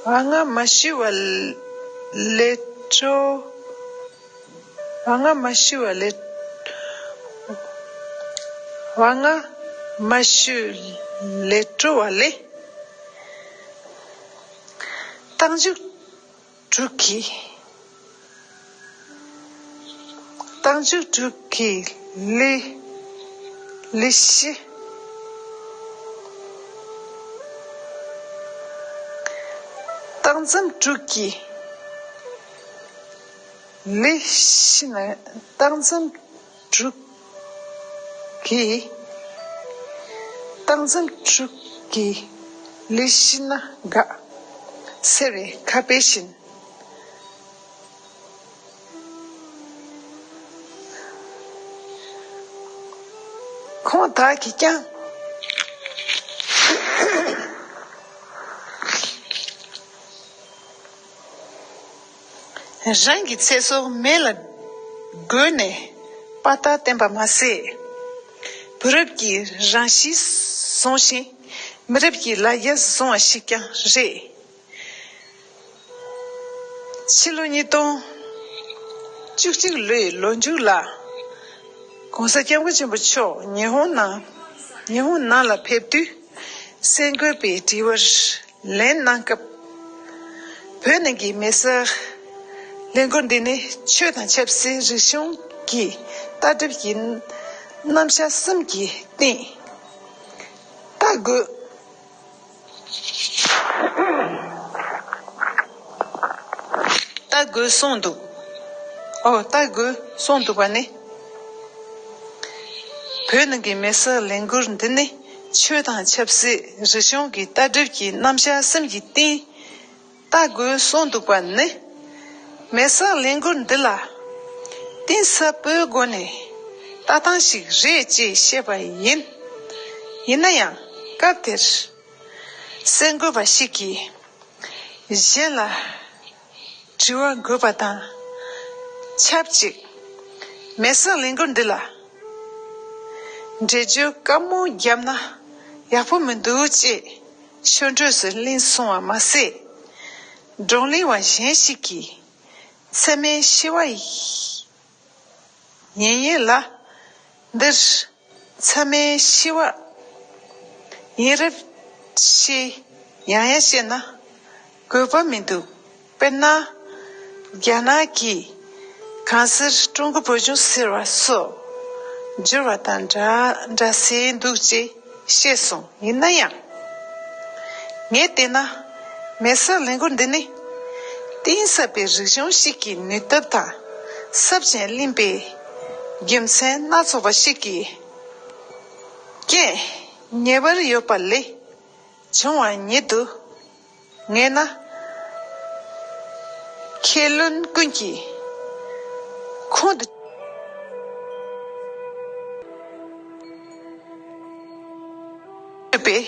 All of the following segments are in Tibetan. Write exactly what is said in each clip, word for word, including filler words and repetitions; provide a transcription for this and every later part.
བ་ང་མ་ཞུ་བ་ལས་སྤྲོ། བ་ང་མ་ཞུ་བ་ལས། བ་ང་མ་ཞུ་ལས་སྤྲོ་བ་ལས། རྟགས་འཇུག་དྲུག་གི། རྟགས་འཇུག་དྲུག་གི་ལས། ལས་གཞི། རྟགས་མཚན་དྲུག་གི་ལས་གཞི་ན། རྟགས་མཚན་དྲུག་གི། རྟགས་མཚན་དྲུག་གི་ལས་གཞི་ན་དགག་སེལ་བའི་ཁ་དཔེ་བཞིན། ཁོང་དག་གིས་ཀྱང་རང་གི་ཚེ་སྲོག་མེ་ལ་བསྒོས་ནས་དཔའ་རྟགས་བསྟན་པ་མ་ཟད། བུ་རབས་ཀྱི་རང་གཤིས་བཟུང་ཞིང་མི་རབས་ཀྱི་ལ་རྒྱ་བཟུང་བ་ཞིག་ཀྱང་རེད། ཕྱི་ལོ་ཉིས་སྟོང་བཅུ་གཅིག་ལོའི་ལོ་མཇུག་ལ། ༸གོང་ས་༸སྐྱབས་མགོན་ཆེན་པོ་མཆོག་ཉི་ཧོང་ནང་ཉི་ཧོང་ནང་ལ་ཕེབས་དུས། གསར་འགོད་པའི་དྲི་བར་ལན་གནང་སྐབས། བོད་ནང་གི་མེ་གསོད་ལས་འགུལ་འདི་ནི་ཆོས་དང་ཆབ་སྲིད་རིག་གཞུང་གི་ལྟ་གྲུབ་ཀྱི་རྣམ་གཞག་གསུམ་གྱི་སྟེང་ལྟ་དགོས། ལྟ་དགོས་གསུངས་འདུག་ཨོ། ལྟ་དགོས་གསུངས་འདུག་པ་ནི། བོད་ནང་གི་མེ་གསོད་ལས་འགུལ་འདི་ནི་ཆོས་དང་ཆབ་སྲིད་རིག་གཞུང་གི་ལྟ་གྲུབ་ཀྱི་རྣམ་གཞག་གསུམ་གྱི་སྟེང་ལྟ་དགོས་གསུངས་འདུག་པ་ནི། མེ་གསོད་ལས་འགུལ་འདི་ལ་གཏིང་ཟབ་པོའི་སྒོ་ནས་ལྟ་སྟངས་ཤིག་རེད་ཅེས་བཤད་པ་ཡིན། ཡིན་ན་ཡང་སྐབས་དེར་གསར་འགོད་པ་ཞིག་གིས་གཞན་ལ་དྲི་བ་འགོད་པ་དང་ཆབས་ཅིག་མེ་གསོད་ལས་འགུལ་འདི་ལ་འགྲེལ་བརྗོད་བཀའ་མོལ་བརྒྱབ་ན་ཡག་པོ་མི་འདུག་ཅེས་ཆོས་འཕྲོས་སུ་གླེང་སོང་བ་མ་ཟད། བགྲོ་གླེང་བ་གཞན་ཞིག་གིས་མཚམས་མེད་ཞི་བ་ཡིན་ཡིན་ལ། འདིར་མཚམས་མེད་ཞི་བ་ཡིན་རབས་ཞེས་ཡང་ཡང་བཤད་ན་དགོས་པ་མི་འདུག་དཔེར་ན། རྒྱ་ནག་གིས་གང་ཟེར་ཀྲུང་གོ་བོད་ལྗོངས་ཟེར་བ་སོགས་བསྒྱུར་བ་དང་འདྲ་འདྲ་ཟེར་འདུག་ཅེས་བཤད་སོང་། ཡིན་ན་ཡང་། ངས་བལྟས་ན། མེ་གསོད་ལས་འགུལ་འདི་ནི། གཏིང་ཟབ་པའི་རིག་གཞུང་ཞིག་གི་ནུས་སྟོབས་དང་ཟབ་ཅིང་བརླིང་པའི་རྒྱུ་མཚན་སྣ་ཚོགས་པ་ཞིག་གི་རྐྱེན་ངེས་པར་ཡོད་པ་ལས་བྱུང་བ་ཉིད་དུ་ངེས་ན། མཁས་བླུན་ཀུན་གྱིས་ཁོང་དུ་ཆུད་པའི་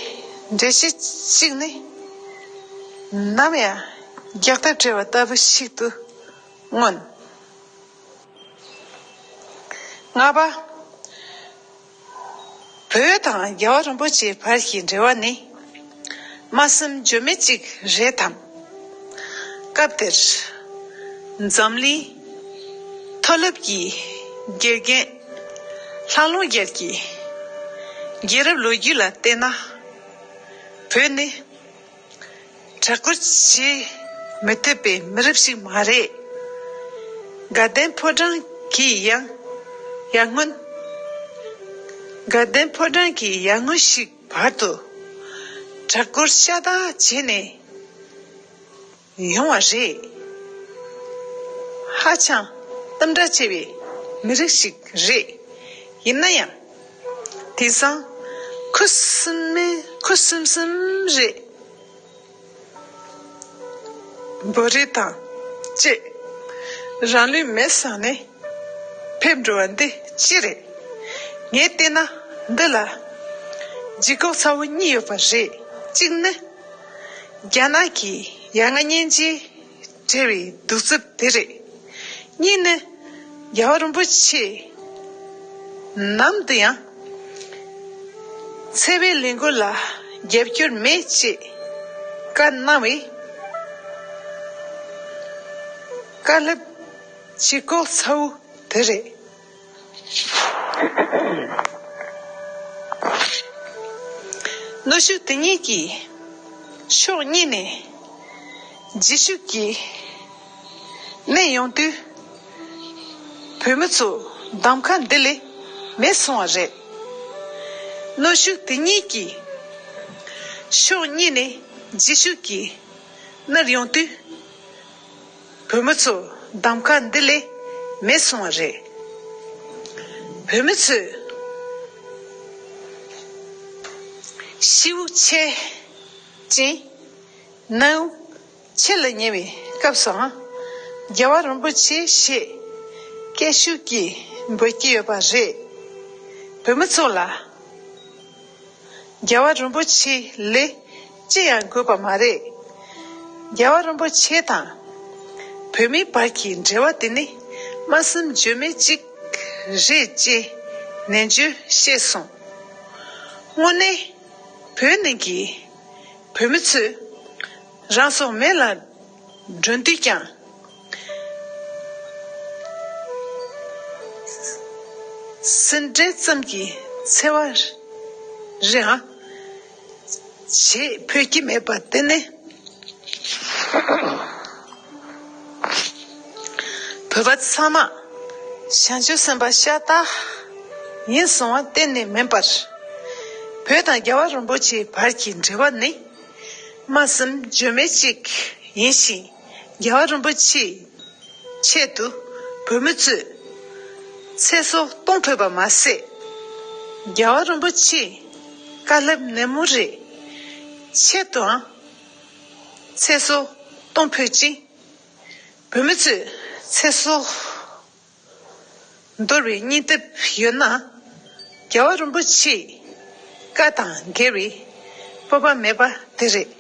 འགྲེལ་བཤད་ཅིག་ནི་ནམ་ཡང་རྒྱག་ཐབས་བྲལ་བ་ལྟ་བུ་ཞིག་ཏུ་མངོན། ལྔ་པ། བོད་དང་རྒྱལ་བ་རིན་པོ་ཆེའི་བར་གྱི་འབྲེལ་བ་ནི་མ་བསམ་བརྗོད་མེད་ཅིག་རེད་དམ། སྐབས་དེར་འཛམ་གླིང་མཐོ་སློབ་ཀྱི་དགེ་རྒན་ལྷ་ལུང་རྒྱལ་གྱི་རྒྱལ་རབས་ལོ་རྒྱུས་ལ་བལྟས་ན། བོད་ནི་གྲྭ་བསྐོར་བྱེད་མི་ཐུབ་པའི་མི་རབས་ཤིག་མ་རེད། དགའ་ལྡན་ཕོ་བྲང་གི་ཡང་ཡར་སྔོན། དགའ་ལྡན་ཕོ་བྲང་གི་ཡར་སྔོན་ཞིག་བར་དུ་གྲྭ་བསྐོར་ཤ་སྟག་བྱས་ནས་ཡོང་བ་རེད། ཧ་ཅང་གཏམ་གྲགས་ཆེ་བའི་མི་རིགས་ཤིག་རེད། ཡིན་ན་ཡང་། དེང་སང་ཁུ་སིམ་མེ་ཁུ་སིམ་སིམ་རེད། འབོད་རེས་དང་བཅས་རང་ལུས་མེ་བསྲེགས་ནས་ཕེབས་འགྲོ་བ་འདི་ཅི་རེད། ངས་བལྟས་ན་འདི་ལ་ལྗིད་ཁོག་ཚ་བོ་གཉིས་ཡོད་པ་རེད། གཅིག་ནི། རྒྱ་ནག་གི་ཡ་ང་སྙིང་རྗེ་བྲལ་བའི་གདུག་རྩུབ་དེ་རེད། གཉིས་ནི། རྒྱལ་བ་རིན་པོ་ཆེས་ནམ་དུ་ཡང་། འཚེ་བའི་ལས་འགུལ་ལ་རྒྱབ་སྐྱོར་མེད་ཅེས་བཀའ་གནང་བས། བཀའ་སློབ་ལྗིད་ཁོག་ཚ་བོ་དེ་རེད། གནོན་ཤུགས་དེ་ཉིད་ཀྱིས་ཕྱོགས་གཉིས་ནས་ལྗིད་ཤུགས་ཀྱིས་མནན་ཡོང་དུས། བོད་མི་ཚོ་གདམ་ཁ་འདི་ལས་མེད་སོང་བ་རེད། གནོན་ཤུགས་དེ་ཉིད་ཀྱིས་ཕྱོགས་གཉིས་ནས་ལྗིད་ཤུགས་ཀྱིས་མནར་ཡོང་དུས། བོད་མི་ཚོ་གདམ་ཁ་འདི་ལས་མེད་སོང་བ་རེད། བོད་མི་ཚོས་ཤི་བོ་ཆེ་ཅིང་ནང་ཆེ་ལ་ཉེ་བའི་སྐབས་སུའང་རྒྱལ་བ་རིན་པོ་ཆེ་ཞེས་སྐད་ཤུགས་ཀྱིས་འབོད་ཀྱི་ཡོད་པ་རེད། བོད་མི་ཚོ་ལ་རྒྱལ་བ་རིན་པོ་ཆེ་ལས་ཅི་ཡང་དགོས་པ་མ་རེད། རྒྱལ་བ་རིན་པོ་ཆེ་དང་བོད་མིའི་བར་གྱི་འབྲེལ་བ་དེ་ནི་སྨྲ་བསམ་བརྗོད་མེད་ཅིག་རེད་ཅེས་ནན་བརྗོད་བཤད་སོང་། དངོས་གནས་བོད་ནང་གི་བོད་མི་ཚོས་རང་སྲོག་མེ་ལ་སྒྲོན་དུས་ཀྱང་། སེམས་ཁྲལ་ཙམ་གྱི་འཚེ་བ་རེའང་བྱེད་ཕོད་ཀྱི་མེད་པ་དེ་ནི། བོད་པ་ཚང་མ་བྱང་ཆུབ་སེམས་དཔའ་ཤ་སྟག་ཡིན་སོང་བ་གཏན་ནས་མིན་པར། བོད་དང་རྒྱལ་བ་རིན་པོ་ཆེའི་བར་གྱི་འབྲེལ་བ་ནི་སྨྲ་བསམ་བརྗོད་མེད་ཅིག་ཡིན་ཞིང་། རྒྱལ་བ་རིན་པོ་ཆེའི་ཆེད་དུ་བོད་མི་ཚོས་ཚེ་སྲོག་གཏོང་ཕོད་པ་མ་ཟད། རྒྱལ་བ་རིན་པོ་ཆེའི་བཀའ་སློབ་ནན་མོ་རེའི་ཆེད་དུའང་ཚེ་སྲོག་གཏོང་ཕོད་ཅིང་། བོད་མི་ཚོས་ཚེ་སྲོག་འདོར་བའི་སྙིང་སྟོབས་ཡོད་ན། རྒྱལ་བ་རིན་པོ་ཆེའི་བཀའ་དང་འགལ་བའི་སྤོབས་པ་མེད་པ་དེ་རེད།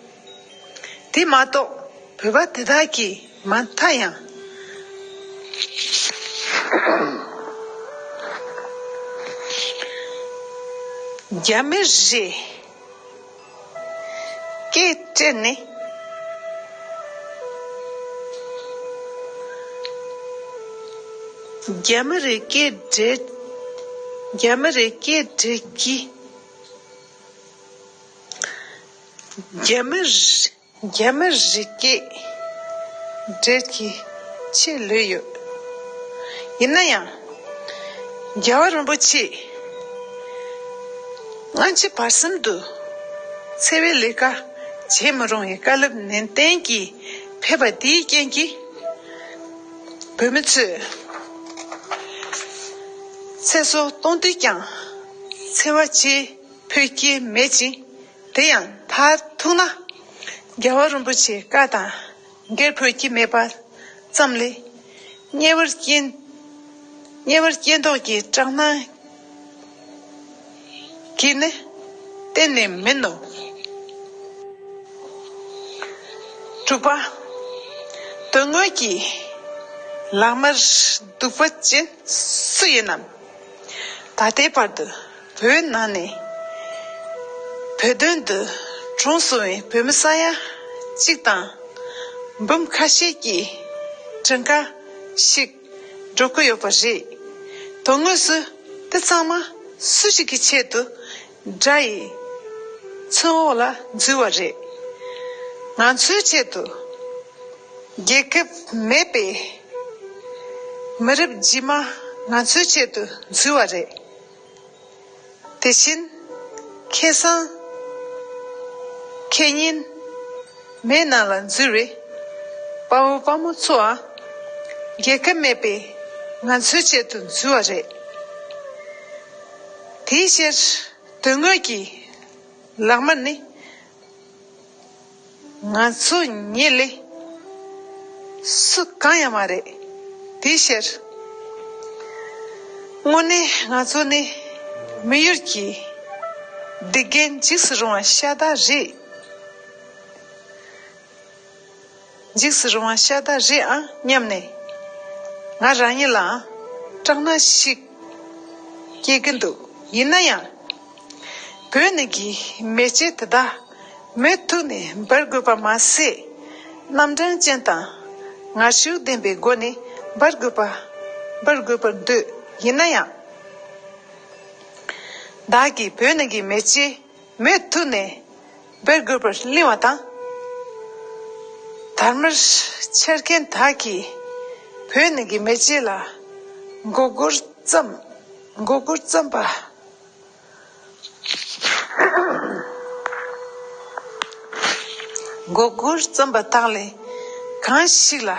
དེ་མ་གཏོགས་བོད་པ་དེ་དག་གིས་མ་མཐའ་ཡང་རྒྱ་མི་རེ་སྐད་སྤྲད་ནས། རྒྱ་མི་རེ་སྐད་སྤྲད། རྒྱ་མི་རེ་སྐད་སྤྲད་ཀྱིས། རྒྱ་མི་རེ་རྒྱ་མི་རེ་སྐད་སྤྲད་ཀྱིས་ཆེས་ལོས་ཡོད། ཡིན་ན་ཡང་། རྒྱལ་བ་རིན་པོ་ཆེས་སྔ་ཕྱི་བར་གསུམ་དུ་འཚེ་བའི་ལས་ཀ་བྱེད་མི་རུང་བའི་བཀའ་སློབ་ནན་ཏན་གྱིས་ཕེབས་པ་དེའི་རྐྱེན་གྱིས། བོད་མི་ཚོས་ཚེ་སྲོག་གཏོང་དུས་ཀྱང་འཚེ་བ་བྱེད་ཕོད་ཀྱི་མེད་ཅིང་། དེ་ཡང་མཐར་ཐུག་ན་རྒྱལ་བ་རིན་པོ་ཆེའི་བཀའ་དང་འགལ་ཕོད་ཀྱི་མེད་པ་ཙམ་ལས། ཉེ་བར་སྐྱེ་ཉེ་བར་སྐྱེ་མདོག་གི་སྐྲག་སྣང་གིས་ནི་གཏན་ནས་མིན་ནོ། དྲུག་པ། དོན་དངོས་ཀྱི་ལག་དམར་གདུག་པ་ཅན་སུ་ཡིན་ནམ། ད་ལྟའི་བར་དུ་བོད་ནང་ནས་བོད་དོན་དུ་གྲོངས་སོང་བའི་བོད་མི་ས་ཡ་གཅིག་དང་འབུམ་ཁ་ཤས་ཀྱི་གྲངས་ཀ་ཞིག་འགྲོ་གི་ཡོད་པ་རེད། དོན་དངོས་སུ་དེ་ཚང་མ་སུ་ཞིག་གི་ཆེད་དུ་དགྲ་ཡི་མཚོན་འོག་ལ་འཛུལ་བ་རེད། ང་ཚོའི་ཆེད་དུ། རྒྱལ་ཁབ་མེད་པའི་མི་རབས་རྗེས་མ་ང་ཚོའི་ཆེད་དུ་འཛུལ་བ་རེད། དེ་བཞིན་ཁེ་སང་ཁེ་ཉིན་མེ་ནང་ལ་འཛུལ་བའི་དཔའ་བོ་དཔའ་མོ་ཚོའང་རྒྱལ་ཁབ་མེད་པའི་ང་ཚོའི་ཆེད་དུ་འཛུལ་བ་རེད། དེའི་ཕྱིར་དོན་དངོས་ཀྱི་ལག་དམར་ནི། ང་ཚོ་ཉིད་ལས་སུ་གང་ཡང་མ་རེད། དེའི་ཕྱིར། དངོས་གནས་ང་ཚོ་ནི་མི་ཡུལ་གྱི་སྡིག་རྒན་འཇིགས་སུ་རུང་བ་ཤ་སྟག་རེད། འཇིགས་སུ་རུང་བ་ཤ་སྟག་རེད་ཨང་སྙམ་ནས། ང་རང་ཉིད་ལའང་སྐྲག་སྣང་ཞིག་སྐྱེ་གི་འདུག་ཡིན་ན་ཡང་། བོད་ནང་གི་མེ་ལྕེ་དེ་དག་མུ་མཐུད་ནས་འབར་དགོས་པ་མ་ཟད། རྣམ་གྲངས་ཅན་དང་ ངར་ཤུགས་ལྡན་པའི་སྒོ་ནས་འབར་དགོས་པ། འབར་དགོས་པར་འདོད། ཡིན་ན་ཡང་། བདག་གིས་བོད་ནང་གི་མེ་ལྕེ་མུ་མཐུད་ནས་འབར་དགོས་པར་གླེང་བ་དང་། དར་དམར་འཕྱར་མཁན་དག་གིས་བོད་ནང་གི་མེ་ལྕེ་ལ་མགོ་སྒོར་བརྩམས། མགོ་སྒོར་བརྩམས་པ། མགོ་སྒོར་བརྩམས་པ་དག་ལས་གང་ཞིག་ལ་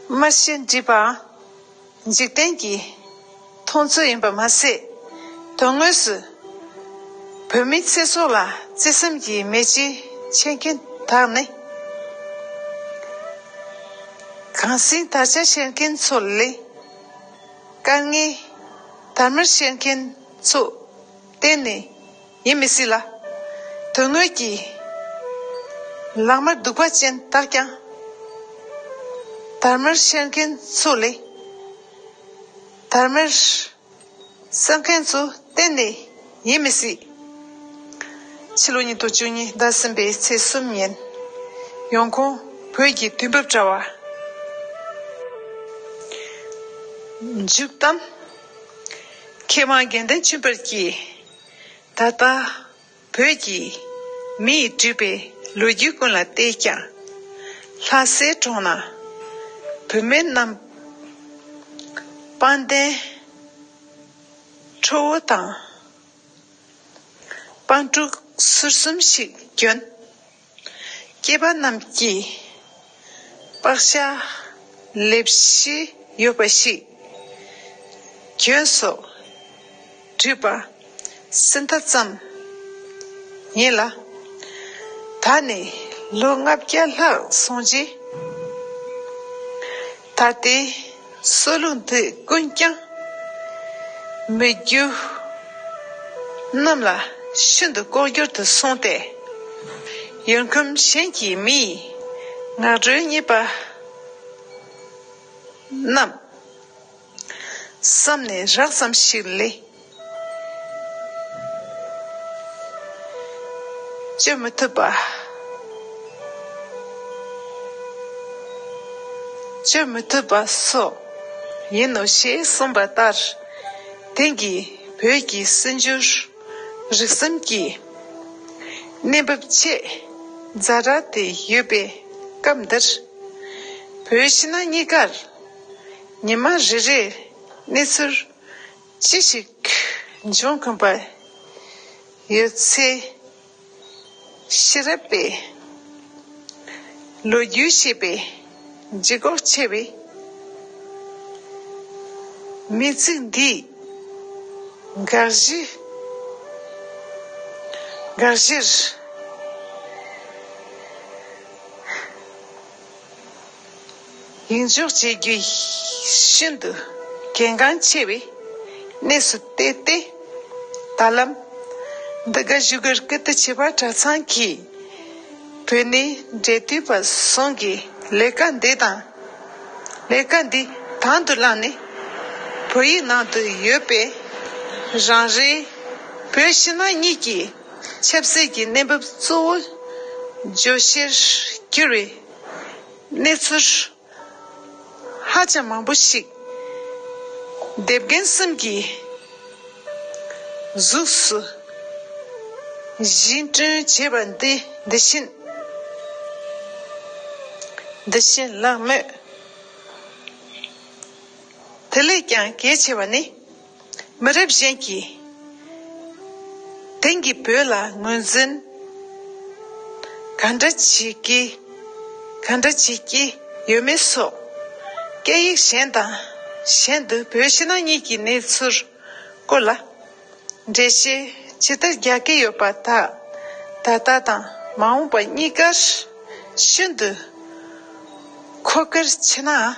དམར་ཤན་བྲིས་པའང་འཇིག་རྟེན་གྱི་མཐོང་ཚུལ་ཡིན་པ་མ་ཟད། དོན་དངོས་སུ་བོད་མིའི་ཚེ་སྲོག་ལ་བརྩེ་སེམས་ཀྱི་མེ་ལྕེ་མཆེད་མཁན་དག་ནི། གངས་སེང་དར་ཆ་འཕྱར་མཁན་ཚོ་ལས། དཀའ་ངལ་དར་དམར་འཕྱར་མཁན་ཚོ་གཏན་ནས་ཡིན་མི་སྲིད་ལ། དོན་དངོས་ཀྱི་ལག་དམར་གདུག་པ་ཅན་དག་ཀྱང་དར་དམར་འཕྱར་མཁན་ཚོ་ལས། དར་དམར་བསད་མཁན་ཚོ་གཏན་ནས་ཡིན་མི་སྲིད། ཕྱི་ལོ་ཉིས་སྟོང་བཅུ་གཉིས་ཟླ་གསུམ་པའི་ཚེས་གསུམ་ཉིན། ཡོང་ཁུངས། བོད་ཀྱི་དུས་བབ་དྲ་བ། མཇུག་གཏམ། མཁས་དབང་དགེ་འདུན་ཆོས་འཕེལ་གྱིས། ད་ལྟ་བོད་ཀྱི་མི་ཡིས་བྲིས་པའི་ལོ་རྒྱུས་ཀུན་ལ་བལྟས་ཀྱང་། ལྷ་སའི་གྲོང་ན་བུད་མེད་རྣམས་དཔལ་ལྡན་ཁྲོ་བོ་དང་དཔལ་འབྲུག་ཟུར་གསུམ་ཞིག་གྱོན། སྐྱེས་པ་རྣམས་ཀྱིས་པགས་ཤ་ལེབ་བཞི་ཡོད་པ་ཞིག་གྱོན་སོགས་བྲིས་པ་གསལ་བརྡ་ཙམ་ཡིན་ལ། ད་ནི་ལོ་ལྔ་བརྒྱ་ལྷག་སོང་རྗེས། ད་ལྟའི་སྲོལ་ལུགས་འདི་ཀུན་ཀྱང་མི་རྒྱུ་རྣམས་ལ་ཤིན་ཏུ་ལྐོག་གྱུར་དུ་སོང་སྟེ། ཡུལ་ཁམས་གཞན་གྱི་མི་ཡི་ངག་སྒྲོས་རྙེད་པ་རྣམས་བསམ་ནས་རགས་ཙམ་ཞིག་ལས། བཅོས་མི་ཐུབ་པ། བཅོས་མི་ཐུབ་པ་སོགས་ཡིན་ནོ་ཞེས་གསུངས་པ་ལྟར། དེང་གི་བོད་ཀྱི་སྲིད་འབྱོར་རིག་གསུམ་གྱི་གནས་བབ་ཆེས་ཛ་དྲག་ཏུ་ཡོད་པའི་སྐབས་འདིར། བོད་ཕྱི་ནང་གཉིས་ཀར་ཉི་མ་རེ་རེར་གནས་ཚུལ་ཅི་ཞིག་འབྱུང་གིན་པ་ཡོད་ཚད། ཤེས་རབ་པས་ལོ་རྒྱུས་ཞེས་པའི་ལྗིད་ཁོག་ཆེ་བའི་མི་ཚིག་འདིས་དགག་གཞི། དགག་གཞིར། ཡིད་འཇོག་བྱེད་རྒྱུ་ཤིན་ཏུ་གལ་འགངས་ཆེ་བའི་གནས་སུ་གཏད་དེ། ད་ལམ་འདི་ག་བཞུགས་སྒར་ཀིརྟི་བྱེས་པ་གྲྭ་ཚང་གིས་བོད་གནས་འབྲེལ་མཐུད་པ་ཟུང་གི་ལས་ཀ་འདི་དང་། ལས་ཀ་འདི་དང་དུ་བླངས་ནས། བོད་ཡིག་ནང་དུ་ཡོད་པའི་རང་རེའི་བོད་ཕྱི་ནང་གཉིས་ཀྱི་ཆབ་སྲིད་ཀྱི་གནས་བབ་གཙོ་བོ་བརྗོད་གཞིར་གྱུར་བའི་གནས་ཚུལ་ཧ་ཅང་མང་པོ་ཞིག་དེབ་རྒན་གསུམ་གྱི་གཟུགས་སུ་བཞེངས་སྐྲུན་བྱས་པ་འདི་འདི་བཞིན་འདི་བཞིན་ལགས་མོད། དེ་ལས་ཀྱང་གལ་ཆེ་བ་ནི། མི་རབས་གཞན་གྱིས་དེང་གི་བོད་ལ་ངོས་འཛིན་ག་འདྲ་བྱེད་ཀྱི་ག་འདྲ་བྱེད་ཀྱི་ཡོད་མེད་སོགས། སྐད་ཡིག་གཞན་དང་གཞན་དུ་བོད་ཕྱི་ནང་གཉིས་ཀྱི་གནས་ཚུལ་སྐོར་ལ་འགྲེལ་བཤད་ཇི་ལྟར་རྒྱག་གི་ཡོད་པ་དག་ད་ལྟ་དང་མ་འོངས་པ་གཉིས་ཀར་ཤིན་ཏུ་མཁོ་གལ་ཆེ་ནའང་།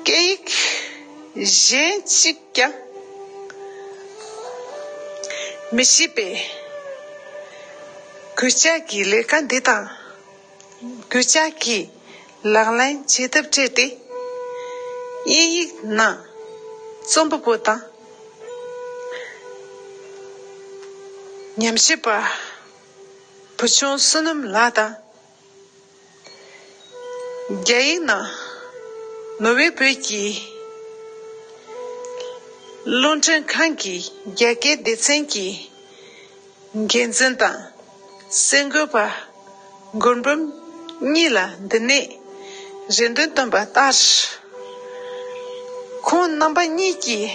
སྐད་ཡིག་གཞན་གཅིག་ཀྱང་མི་ཤེས་པས། གུས་ཕྱག་གི་ལས་ཀ་འདི་དང་། གུས་ཕྱག་གི་ལག་ལེན་བྱེད་ཐབས་སྤྲད་དེ། དབྱིན་ཡིག་ནང་རྩོམ་པ་པོ་དང་། ཉམས་ཞིབ་པ། བུ་ཆུང་བསོད་ནམས་ལགས་དང་། རྒྱ་ཡིག་ནང་ནོར་ཝེ་བོད་ཀྱི་རླུང་འཕྲིན་ཁང་གི་རྒྱ་སྐད་སྡེ་ཚན་གྱི་འགན་འཛིན་དང་གསར་འགོད་པ་མགོན་འབུམ་གཉིས་ལ་འདི་ནས་རེ་འདུན་བཏོན་པ་ལྟར། ཁོང་རྣམ་པ་གཉིས་ཀྱིས་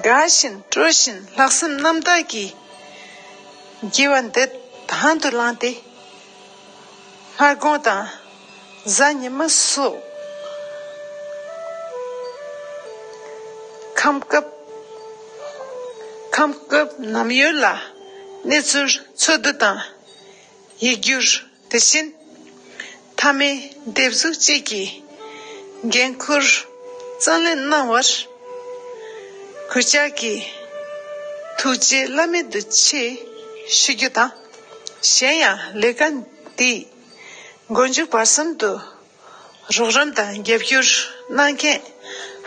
དགའ་བཞིན་སྤྲོ་བཞིན་ལྷག་བསམ་རྣམ་དག་གིས་དགེ་བ་འདི་དང་དུ་བླངས་ཏེ། ལྷ་དགོང་དང་གཟའ་ཉི་མ་སོགས་ཁམས་སྐབས་ཁམས་སྐབས་ནམ་ཡོད་ལ་གནས་ཚུལ་འཚོལ་བསྡུ་དང་ཡིག་སྒྱུར། དེ་བཞིན་མཐའ་མའི་འདེབས་གཟུགས་བཅས་ཀྱི་འགན་ཁུར་རྩ་ལེན་གནང་བར་གུས་ཕྱག་གིས་ཐུགས་རྗེ་བླ་མེད་དུ་ཆེ་ཞུ་རྒྱུ་དང་། གཞན་ཡང་ལས་ཀ་འདིས་མགོ་མཇུག་བར་གསུམ་དུ་རོགས་རམ་དང་རྒྱབ་སྐྱོར་གནང་མཁན་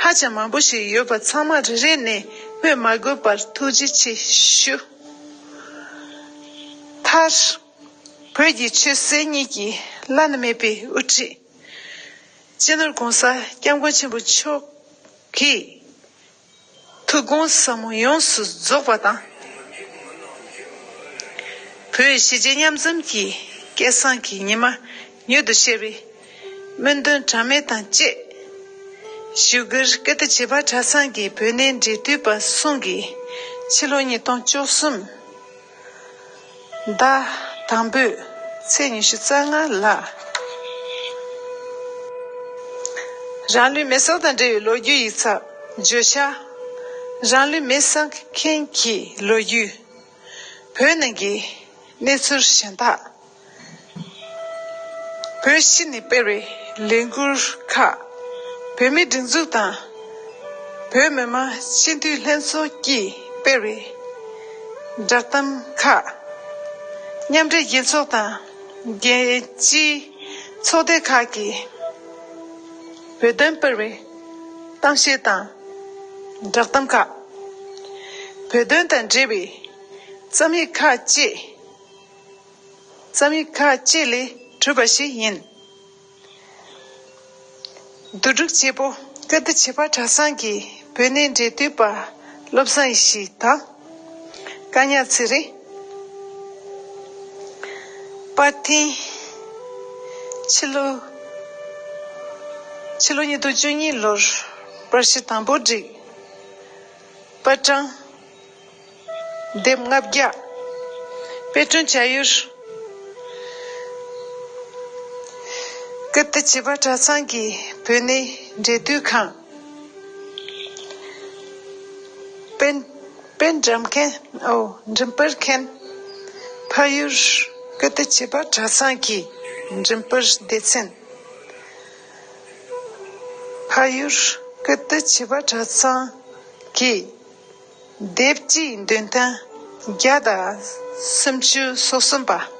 ཧ་ཅང་མང་པོ་ཞིག་ཡོད་པ་ཚང་མ་རེ་རེ་ནས་སྨོས་མ་དགོས་པར་ཐུགས་རྗེ་ཆེ་ཞུ། མཐར། བོད་ཀྱི་ཆོས་སྲིད་གཉིས་ཀྱི་བླ་ན་མེད་པའི་དབུ་ཁྲིད་སྤྱི་ནོར་༸གོང་ས་༸སྐྱབས་མགོན་ཆེན་པོ་མཆོག་གི་ཐུགས་དགོངས་ཟབ་མོ་ཡོངས་སུ་རྫོགས་པ་དང་། བོད་གཞིས་བྱེས་མཉམ་འཛོམས་ཀྱི་སྐལ་བཟང་གི་ཉི་མ་མྱུར་དུ་ཤར་བའི་སྨོན་འདུན་གྲངས་མེད་དང་བཅས། བཞུགས་སྒར་ཀིརྟི་བྱེས་པ་གྲྭ་ཚང་གི་བོད་གནས་འབྲེལ་མཐུད་པ་གསུམ་གྱིས་ཕྱི་ལོ་ཉིས་སྟོང་བཅུ་གསུམ་ཟླ་དང་པོའི་ཚེས་ཉི་ཤུ་རྩ་ལྔ་ལ། རང་ལུས་མེ་སྲེག་དང་འབྲེལ་བའི་ལོ་རྒྱུས་ཡིག་ཚགས་བརྗོད་བྱ། རང་ལུས་མེ་བསྲེག་མཁན་གྱི་ལོ་རྒྱུས། བོད་ནང་གི་གནས་ཚུལ་གཞན་དག། བོད་ཕྱི་ནས་སྤེལ་བའི་ལས་འགུལ་ཁག། བོད་མིའི་སྒྲིག་འཛུགས་དང་། བོད་མི་མང་སྤྱི་འཐུས་ལྷན་ཚོགས་ཀྱིས་སྤེལ་བའི་བསྒྲགས་གཏམ་ཁག། མཉམ་འབྲེལ་རྒྱལ་ཚོགས་དང་རྒྱལ་སྤྱིའི་ཚོགས་སྡེ་ཁག་གིས་བོད་དོན་སྤེལ་བའི་གཏམ་བཤད་དང་བསྒྲགས་གཏམ་ཁག། བོད་དོན་དང་འབྲེལ་བའི་རྩོམ་ཡིག་ཁག་བཅས། རྩོམ་ཡིག་ཁག་ཅིག་ལས་གྲུབ་པ་ཞིག་ཡིན། བསྡུ་སྒྲིག་བྱེད་པོ་ཀིརྟི་བྱེས་པ་གྲྭ་ཚང་གི་བོད་གནས་འབྲེལ་མཐུད་པ་བློ་བཟང་ཡེ་ཤེས་དང་། བཀའ་ཉག་ཚེ་རིང་། པར་འཐེན། ཕྱི་ལོ། ཕྱི་ལོ་ཉིས་སྟོང་བཅུ་གཉིས་ལོར་པར་གཞི་དང་པོ་བསྒྲིགས། པར་གྲངས། དེབ་ལྔ་བརྒྱ། དཔེ་སྐྲུན་བྱ་ཡུལ། ཀིརྟི་བྱེས་པ་གྲྭ་ཚང་གི་བོད་གནས་འབྲེལ་མཐུད་ཁང་། པེན། པེན་འགྲེམས་མཁན། ཨོ། འགྲེམས་སྤེལ་མཁན། ཕ་ཡུལ། ཀིརྟི་བྱེས་པ་གྲྭ་ཚང་གི་འགྲེམས་སྤེལ་སྡེ་ཚན། ཕ་ཡུལ། ཀིརྟི་བྱེས་པ་གྲྭ་ཚང་གི་དེབ་སྤྱིའི་འདོན་ཐེངས་བརྒྱ་དང་སུམ་ཅུ་སོ་གསུམ་པ།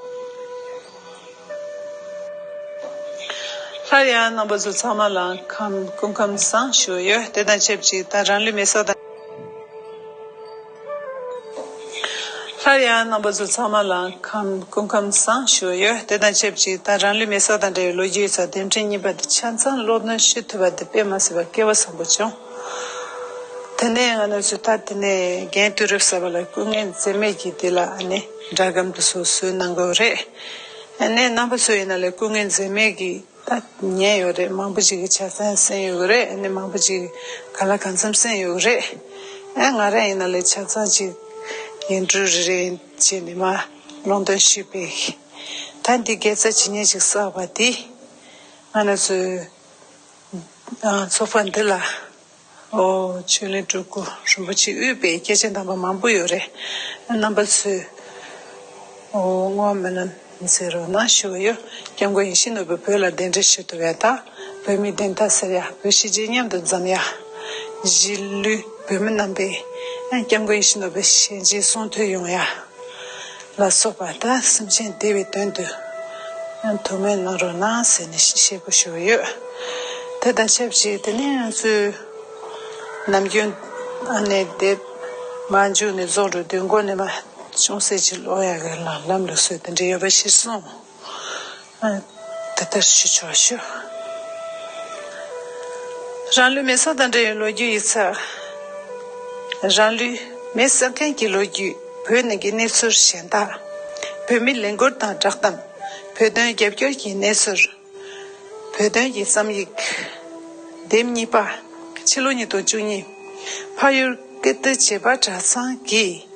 སླར་ཡང་རྣམ་པ་ཚོ་ཚང་མ་ལ་ཁམས་སྐུ་ཁམས་བཟང་ཞུ་ཡོད། དེ་དང་ཆབས་ཅིག་ད་རང་ལུས་མེ་སྲེག་དང་། སླར་ཡང་རྣམ་པ་ཚོ་ཚང་མ་ལ་ཁམས་སྐུ་ཁམས་བཟང་ཞུ་ཡོད། དེ་དང་ཆབས་ཅིག་ད་རང་ལུས་མེ་སྲེག་དང་འབྲེལ་བའི་ལོ་རྒྱུས་ཡིག་ཚགས་དེབ་ཕྲེང་གཉིས་པ་དེ་ཆ་ཚང་ཀློག་འདོན་ཞུ་ཐུབ་པ་དེ་དཔེ་མ་སྲིད་པ་སྐལ་བ་བཟང་པོ་བྱུང་། དེ་ནས་ང་རང་ཚོས་ད་དེ་ནས་རྒན་དུས་རབས་གསར་པ་ལ་སྐུ་ངལ་འཛེམས་མེད་ཀྱིས་དེ་ལ་ཨ་ནི་སྒྲ་སྒམ་དེ་ཚོ་བཟོས་གནང་གི་ཡོད་རེད། ཨ་ནི་རྣམ་པ་ཚོ་ཡིན་ན་ལས་སྐུ་ངལ་འཛེམས་མེད་ཀྱིས་ད་ཉན་ཡོད་རེད། མང་པོ་ཅིག་གིས་ཆ་ཚང་གསན་ཡོད་ཀྱི་རེད། ཨ་ནི་མང་པོ་ཅིག་གིས་ག་ལ་གང་འཚམ་གསན་ཡོད་ཀྱི་རེད། ཨ་ང་རང་ཡིན་ན་ལས་ཆ་ཚང་ཅིག་ཡིག་འབྲུ་རེ་རེ་བྱས་ནས་མར་ཀློག་འདོན་ཞུས་པས། ད་འདི་དགེ་རྩ་ཇི་སྙེད་ཅིག་བསགས་པ་འདི་ང་རང་ཚོའི་ཚོགས་པ་འདི་ལ། ཨོ། ཆོས་གླིང་སྤྲུལ་སྐུ་རིན་པོ་ཆེ་དབུས་པའི་སྐྱེས་ཆེན་དམ་པ་མང་པོ་ཡོད་རེད། རྣམ་པ་ཚོས། ཨོ། བསྔོ་སྨོན་མཛད་རོགས་གནང་ཞུ་གི་ཡོད། སྐྱབས་མགོན་ཡིད་བཞིན་ནོར་བུས་བོད་ལ་གདན་འདྲེན་ཞུ་ཐུབ་ཡ་དང་། བོད་མིའི་བདེན་མཐའ་གསལ་ཡ། བོད་གཞིས་བྱེས་མཉམ་དུ་འཛོམས་ཡ། གཞིས་ལུས་བོད་མི་རྣམ་པས་སྐྱབས་མགོན་ཡིད་བཞིན་ནོར་བུའི་ཞལ་མཇལ་གསུང་ཐོས་ཡོང་ཡ། ལ་སོགས་པ་དང་སེམས་ཅན་བདེ་བའི་དོན་དུ་ཐུགས་སྨོན་གནང་རོགས་གནང་ཟེར་ནས་ཞུ་དགོས་ཞུ་གི་ཡོད། དེ་དང་ཆབས་ཅིག་དེ་ནས་ང་ཚོས་ནམ་རྒྱུན་ཨ་ནེ་དེབ་མ་འཇུག་ནས་རྫོགས་འགྲོ་དུས་མགོ་ནས་མ་ ཅུང་ཟད་ཅིག་ཀློག་ཡག་གི་ལམ་ལམ་ལུགས་སྲོལ་དེ་འདྲ་ཡོད་པ་ཤེས་སོང་། ཨ། དེ་ལྟར་ཞུ་ཆོག་ཞུ། རང་ལུས་མེ་སྲེག་དང་འབྲེལ་བའི་ལོ་རྒྱུས་ཡིག་ཚགས། རང་ལུས་མེ་བསྲེག་མཁན་གྱི་ལོ་རྒྱུས། བོད་ནང་གི་གནས་ཚུལ་གཞན་དག་བོད་མིའི་ལས་འགུལ་དང་བསྒྲགས་གཏམ། བོད་དོན་རྒྱབ་སྐྱོར་གྱི་གནས་ཚུལ། བོད་དོན་གྱི་རྩོམ་ཡིག་དེབ་གཉིས་པ། ཕྱི་ལོ་ཉིས་སྟོང་བཅུ་གཉིས། འཕགས་ཡུལ་ཀིརྟི་བྱེས་པ་གྲྭ་ཚང་གིས་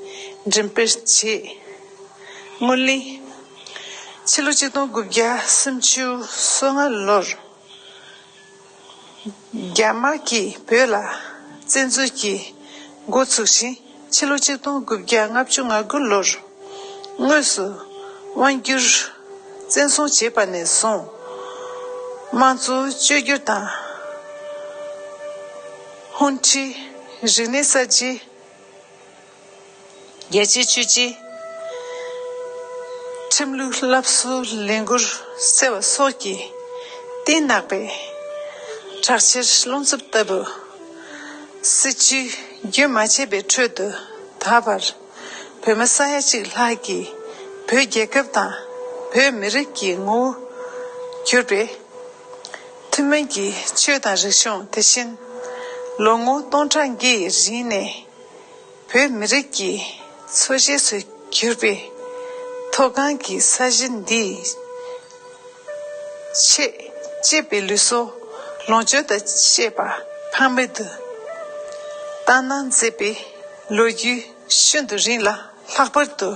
འགྲེམས་སྤེལ་བྱས། སྔོན་གླེང་། ཕྱི་ལོ་ཆིག་སྟོང་དགུ་བརྒྱ་སུམ་ཅུ་སོ་ལྔ་ལོར། རྒྱ་དམར་གྱིས་བོད་ལ་བཙན་འཛུལ་གྱི་འགོ་ཚུགས་ཤིང་། ཕྱི་ལོ་ཆིག་སྟོང་དགུ་བརྒྱ་ལྔ་བཅུ་ང་དགུ་ལོར་དངོས་སུ་དབང་བསྒྱུར་བཙན་བཟུང་བྱས་པ་ནས་བཟུང་། དམངས་གཙོ་བཅོས་བསྒྱུར་དང་། དབུ་ཁྲིད། རིག་གནས་གསར་བརྗེ། རྒྱལ་གཅེས་ཆོས་གཅེས། ཁྲིམས་ལུགས་སླར་གསོའི་ལས་འགུལ་སྤེལ་བ་སོགས་ཀྱིས་གཏིང་ནག་པའི་དྲག་ཆར་རླུང་འཚུབ་ལྟ་བུ། སྲིད་བྱུས་རྒྱུན་མ་ཆད་པའི་ཁྲོད་དུ། ད་བར་བོད་མི་ས་ཡ་གཅིག་ལྷག་གིས་བོད་རྒྱལ་ཁབ་དང་བོད་མི་རིགས་ཀྱི་ངོ་བོ་གྱུར་པའི་ཐུན་མིན་གྱི་ཆོས་དང་རིག་གཞུང་། དེ་བཞིན་ལོ་ངོ་སྟོང་ཕྲག་འགའི་རིང་ནས་བོད་མི་རིགས་ཀྱི་འཚོ་གཞིས་སུ་གྱུར་པའི་མཐོ་སྒང་གི་ས་གཞི་འདིའི་ཆེད་གཅེས་པའི་ལུས་སྲོག་ལོངས་སྤྱོད་དང་བཅས་པ་ཕངས་མེད་དུ་བཏང་གནང་མཛད་པའི་ལོ་རྒྱུས་ཤིན་ཏུ་རིང་ལ། ལྷག་པར་དུ་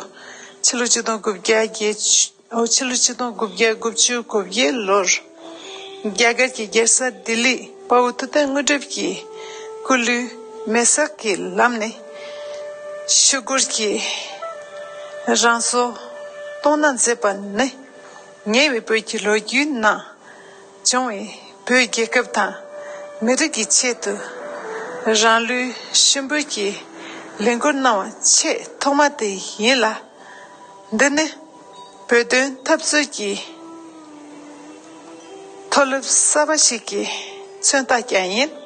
ཕྱི་ལོ་ཆིག་སྟོང་དགུ་བརྒྱ་བརྒྱད་ཅུ། ཕྱི་ལོ་ཆིག་སྟོང་དགུ་བརྒྱ་དགུ་བཅུ་གོ་བརྒྱད་ལོར་རྒྱ་གར་གྱི་རྒྱལ་ས་ལྡི་ལིར་དཔའ་བོ་ཐུབ་བསྟན་དངོས་གྲུབ་ཀྱི་སྐུ་ལུས་མེ་སྲེག་གི་ལམ་ནས་ཤོག་གུར་གྱི་རང་སྲོག་གཏོང་གནང་མཛད་པ་ནི། ཉེ་བའི་བོད་ཀྱི་ལོ་རྒྱུས་ནང་བྱུང་བའི་བོད་རྒྱལ་ཁབ་དང་མི་རིགས་ཀྱི་ཆེད་དུ་རང་ལུས་ཤི་འབུལ་གྱི་ལས་འགུལ་གནང་བ་ཆེས་ཐོག་མ་དེ་ཡིན་ལ། འདི་ནི་བོད་དོན་འཐབ་རྩོད་ཀྱི་མཐོ་རླབས་གསར་པ་ཞིག་གི་མཚོན་རྟགས་ཀྱང་ཡིན།